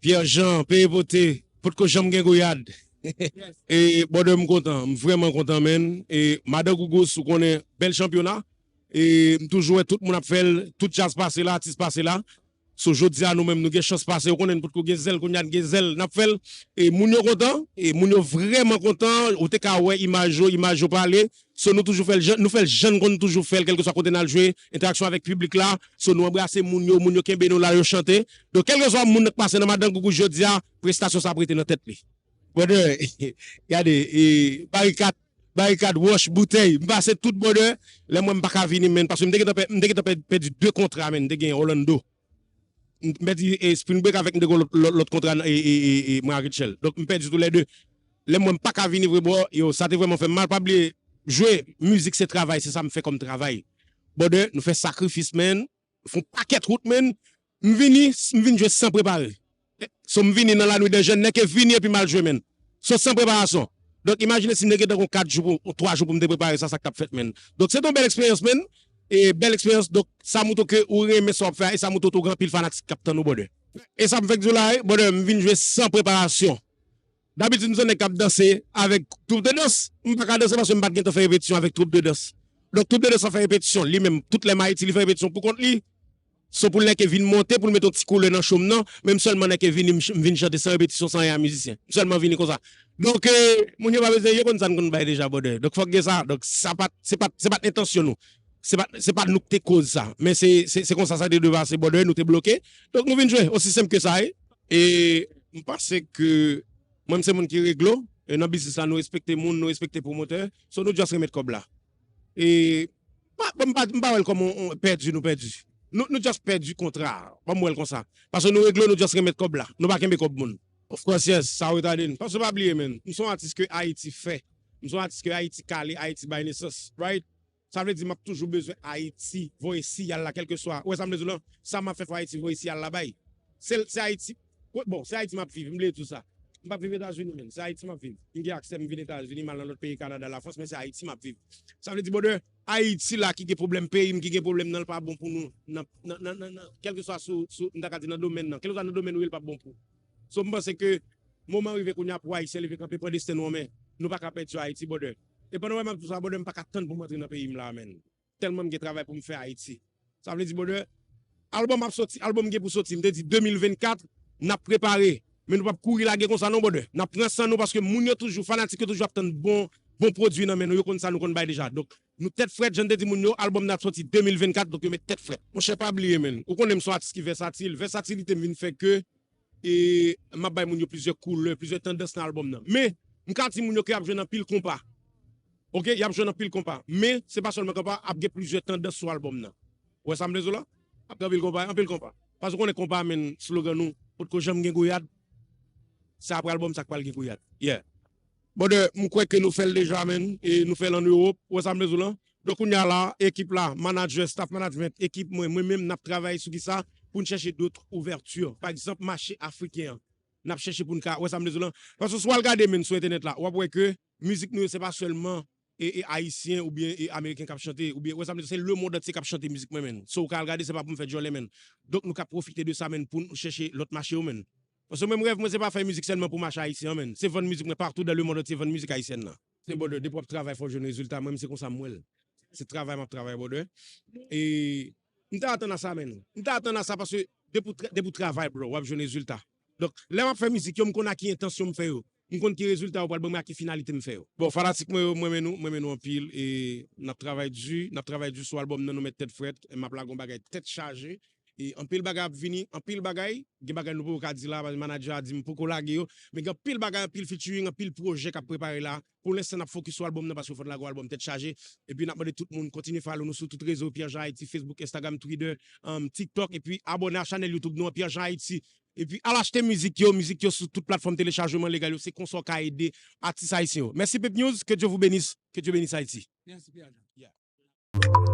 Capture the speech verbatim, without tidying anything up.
Pierre Jean, peye pote, potko janm gen gouyad. E, brother, m kontan, m vrèman kontan, man. E, Madan Gougous, ou konnen, bèl chanpyona. E, m toujou wè tout moun ap fè l, tout djaz pase la, atis pase la. So, jodi a, nou menm, nou gen chans pase, ou konnen, n potko gen zèl, kounye a n gen zèl, n ap fè l. E, moun yo kontan, e, moun yo vrèman kontan, ou te ka wè imaj yo, imaj yo pale. So, nou toujou fè l jan, nou fè l jan n konn toujou fè l, kèlkeswa kote n al jwe, entèraksyon avèk piblik la. So, nou anbrase moun yo, moun yo kenbe nou la, yo chante. Donk, kèlkeswa moun k pase nan Madan Gougous jodi a, prestasyon sa ap rete nan tèt li. Brother, gade, e, barikad, barikad, wòch, boutèy, m pase tout, brother. Lè mwen m pa ka vini, man, paske m te gentan pè-, m te gentan pè-, pèdi de kontra, man, m te gen Orlando. M pèdi, e, Spring Break avèk m te gen lòt, lòt, lòt kontra, e, e, e, e, mwen ak Rutshelle. Donk, m pèdi toulède. Lè mwen m pa ka vini vre, bro, yo, sa te vrèman fè m mal. Pa bliye, jwe mizik se travay, se sa m fè kòm travay. Brother, nou fè sakrifis, man. Fè yon pakèt wout, man. M vini, m vin jwe san prepare. So, m vini nan la nuit des jeunes, nèke vini epi m al jwe, man. So, san preparasyon. Donk, imajine si m te gentan gon kat jou pou, ou twa jou pou m te prepare sa, sa k t ap fèt, man. Donk, se te yon bèl eksperyans, man. E bèl eksperyans, donk, sa montre ke ou renmen sa w ap fè a, e sa montre tou gen anpil fanatik k ap tann ou, brother. E sa m fèk di w la, wi, brother, m vin jwe san preparasyon. Dabitid, m se yon nèg k ap danse avèk twoup de dans. M pa ka danse paske m pa t gentan fè repetisyon avèk twoup de dans. Donk, twoup de dans lan fè repetisyon. Li menm, tout lè m Ayiti, li fè repetisyon pou kont li. So pou l nèke vin monte, pou l mete yon ti koulè nan cho m nan, men m sèlman nèke vini, m ch-, m vin chante san repetisyon, san anyen a mizisyen. M sèlman vini konsa. Donk, e, moun yo pa bezwen, yo konn sa n konn bay deja, brother. Donk, fòk gen sa. Donk, sa pa t, se pa t, se pa t entansyon nou. Se pa, se pa nou ki te koz sa. Men se, se, se konsa sa te dwe pase, brother, nou te bloke. Donk, nou vin jwe. Osi senp ke sa, wi. E m panse ke mwen, m se moun ki reglo. E nan biznis la, nou respekte moun, nou respekte pwomotè. So, nou just remèt kòb la. E pa, m pa, m pa wè l kòm on, on pèdi, nou pèdi. Nou, nou just pèdi kontra a. Ban m wè l konsa. Paske nou regle, nou just remèt kòb la. Nou pa kenbe kòb moun. Of course, yes, sa retade n. Paske pa bliye, man, m se yon atis ke Ayiti fè. M se yon atis ke Ayiti kale, Ayiti bay nesans, right? Sa vle di m ap toujou bezwen Ayiti voye siyal la, kèlkeswa. Ou wè sa m vle di w lan? Sa m ap fè fò Ayiti voye siyal la bay. Se, se Ayiti. Bon, se Ayiti m ap viv, m bliye tou sa. M p ap viv Etazini, man. Se Ayiti m ap viv. M gen aksè, m vin Etazini, m al nan lòt peyi, Kanada, Lafrans, men se Ayiti m ap viv. Sa vle di, brother, Ayiti la ki gen pwoblèm peyi m, ki gen pwoblèm nan, l pa bon pou nou. Nan, nan, nan, nan, nan, kèlkeswa sou, sou, m ta ka di nan domèn nan. Kèlkeswa nan domèn ou ye, l p ap bon pou ou. So, m panse ke moman rive kounye a pou Ayisyen leve kanpe, pran desten nou an men. Nou pa ka pèdi Ayiti, brother. E pandan w wè m ap di w sa, brother, m pa ka tann pou m antre nan peyi m la, man. Tèlman m gen travay pou m fè Ayiti. Sa vle di, brother, album ap soti, album gen pou soti. M te di de mil vennkat, n ap prepare. Men nou p ap kouri lage konsa non, brother. N ap pran san nou paske moun yo toujou, fanatik yo toujou ap tann bon, bon pwodui nan men nou. Yo konn sa nou konn bay deja. Donk, nou tèt frèt, jan m te di moun yo, album nan ap soti de mil vennkat, donk yo met tèt frèt. Monchè, pa bliye, man. Ou konnen m se yon atis ki vèsatil. Vèsatilite m vin fè ke e m ap bay moun yo plizyè koulè, plizyè tandans nan albòm nan. Men, m ka di moun yo ke y ap jwenn anpil konpa. Oke, y ap jwenn anpil konpa. Men, se pa sèlman konpa, ap gen plizyè tandans sou albòm nan. Ou wè sa m vle di w la? Ap gen anpil konpa, anpil konpa. Paske w konnen konpa, men slogan nou, potko janm gen gouyad. Se apre albòm sa k pral gen gouyad. Yeah. Brother, m kwè ke nou fè l deja, man, e nou fè l ann Ewòp. Ou wè sa m vle di w lan? Donk, kounye a la, ekip la, manager, staff management, ekip mwen, mwen menm, n ap travay sou kisa pou n chèche dòt ouvèti. Pa egzanp, mache afriken an. N ap chèche pou n ka, ou wè sa m vle di w lan? Paske si w al gade, man, sou entènèt la, w ap wè ke mizik nou yo, se pa sèlman e, e ayisyen oubyen e ameriken k ap chante, oubyen, ou wè sa m vle di w, se lemonn antye k ap chante mizik mwen, man. So, ou ka al gade, se pa pou m fè djòlè, man. Donk, nou ka pwofite de sa, man, pou n chèche lòt mache yo, man. Paske mwen, rèv mwen, se pa fè mizik sèlman pou mache ayisyen an, man. Se vann mizik mwen patou dan lemonn antye, vann mizik ayisyèn nan. Se, brother, depi w ap travay, fò w jwenn rezilta. Mwen, se konsa m wè l. Se travay m ap travay, brother. E m ta atann a sa, man. M ta atann a sa paske depi w tra-, depi w travay, bro, w ap jwenn rezilta. Donk, lè m ap fè mizik yo, m konn a ki entansyon m fè yo. M konn ki rezilta yo pral ban mwen, a ki finalite m fè yo. Bon, fanatik mwen yo, m renmen nou, m renmen nou anpil. E n ap travay di, n ap travay di sou albòm nan, nou met tèt frèt, e m ap lage yon bagay tèt chaje. E anpil bagay ap vini, anpil bagay, gen bagay nou poko ka di la, paske manager a di m poko lage yo, men gen anpil bagay, anpil featuring, anpil pwojè k ap prepare la. Pou lenstan, n ap fokis sou albòm nan, paske fò n lage yon albòm tèt chaje. Epi n ap mande tout moun kontinye follow nou sou tout rezo, Pierre Jean Haïti, Facebook, Instagram, Twitter, um, TikTok, epi abòne a chanèl YouTube nou an, Pierre Jean Haïti. Epi al achte mizik yo, mizik yo sou tout platfòm telechajman legal yo, se konsa w ka ede atis ayisyen yo. Mèsi Pep News, que Dieu vous bénisse, que Dieu bénisse Haïti. Mèsi, Pierre Jean. Yeah.